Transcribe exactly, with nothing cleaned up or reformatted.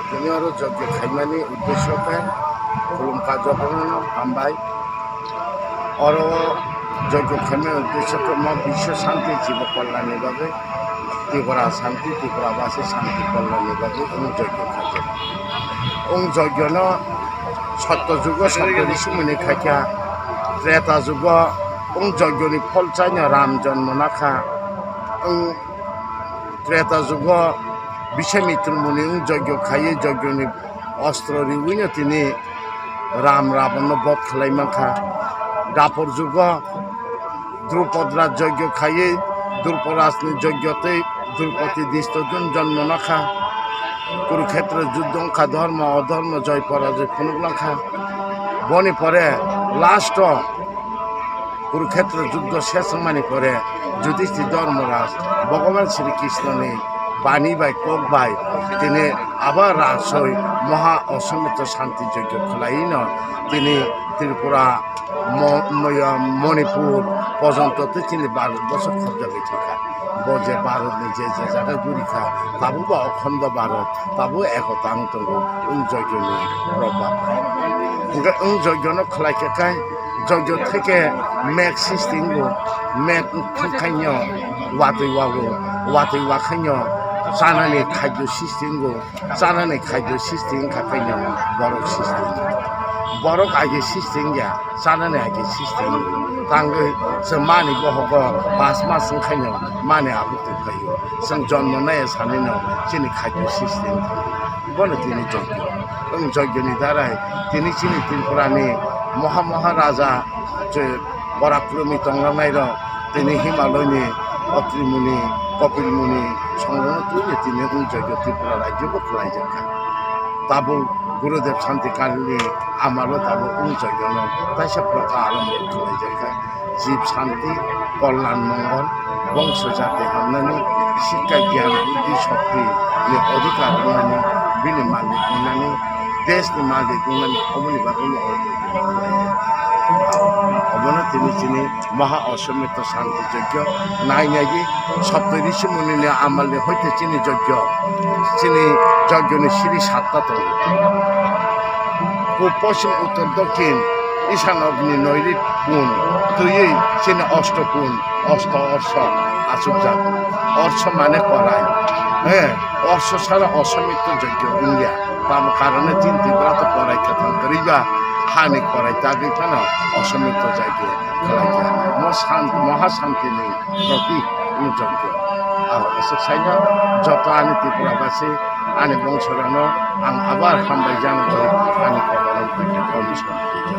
Tini oro jogyo khaimani uddesyo khe khulum kajak rokno hambai. Oro jogyo khaimani uddesyo khe mo biswa shanti jibo kollanni bagwi, Tripura shanti, Tripura basi shanti kollanni bagwi wng jogyo khaijak. Wng jogyono sotto jugo sotto rishimuni khaikha, Treta jugo wng jogyoni phol chaino Ram jonmo nakha. Wng Treta jugo Biswamitra muni wng jogyo khaiwi jogyoni ostro riwino tini Ram Ravanno bodh khlai mankha. Dapor jugo Drupad raj jogyo khaiwi Drupad rajni jogyo tei Drupadi Drishtodun jonmo nakha. Kurukhetra juddho wngkha, dhormo odhormo joy porajoy phunuk langkha. Boni pore last o Kurukhetra juddho ses wngmani pore Judhishthir Dharmaraj Bhagavan Sri Krishnoni bani bai kok bai tini abo rasoi moha osomito shanti jogyo khwlaino tini Tripura, Mo-, Moya-, Manipur pojonto tei chini Bharat boso khobjagwi thangkha. Bo je Bharatni je je jaga gurikha, tabukbo okhondo Bharat, tabuk ekota wng tongo, wng jogyoni probab. Hwnkhe wng jogyono khlaikha khe, jogyo theke meg sisti wngo, meg wngkhaino watwi wago, watwi wakhaino chanani khadyo sisti wngo, chanani khadyo sisti wngkha khaino borok sisti wngo. Borok age sisti wngya, chanani age sisti wngya. Tangwi chwng mani bohogo pas mas wngkhaino mani abuk tongkhaio. Chwng jonmo naiya sanino chini khadyo sisti wngkha. Bono tini jogyo. Wng jogyoni darai tini chini Tripurani moha moha raja je borakrumi tonglanai rok tini Himalayani Atri muni, Kopil muni songrokno twiwi tini wng jogyo Tripura rajyo bo khwlaijakha. Tabuk Gurudev Shanti Kalini amalo tabuk wng jogyono taisa proka arambo khwlaijakha. Jib Shanti, Kollan Mongol, bongso jati hamnani, sikka gyan buddhi shokti ni odhikar wngnani, bini malik wngnani, desh ni malik wngnani, oboni bagwi no oro khlai. Obono Chini, chini Maha Osomito Santi Jogyo, nai nai di Sapta Rishi Muni ni amal ni hoite chini jogyo, chini jogyo ni siri satta tongo. O poschim, uttor, dokhin, isan, agni, noiri kun, twiwi chini osto kun, osto orso achukjak. Orso mane korai. He, orso sara Osomito jogyo wngya. Tamo karone chini Tripura to korai kwthang kwrwi ba, hani korai tagwi phano Osomito jogyo khlaikha. Mo san-, Maha Santi ni protik wng jogyo. Abo aswk saino joto ani Tripura basi, ani bongsorokno ang abar hambai jang bai ani koborok bai khe kondisong.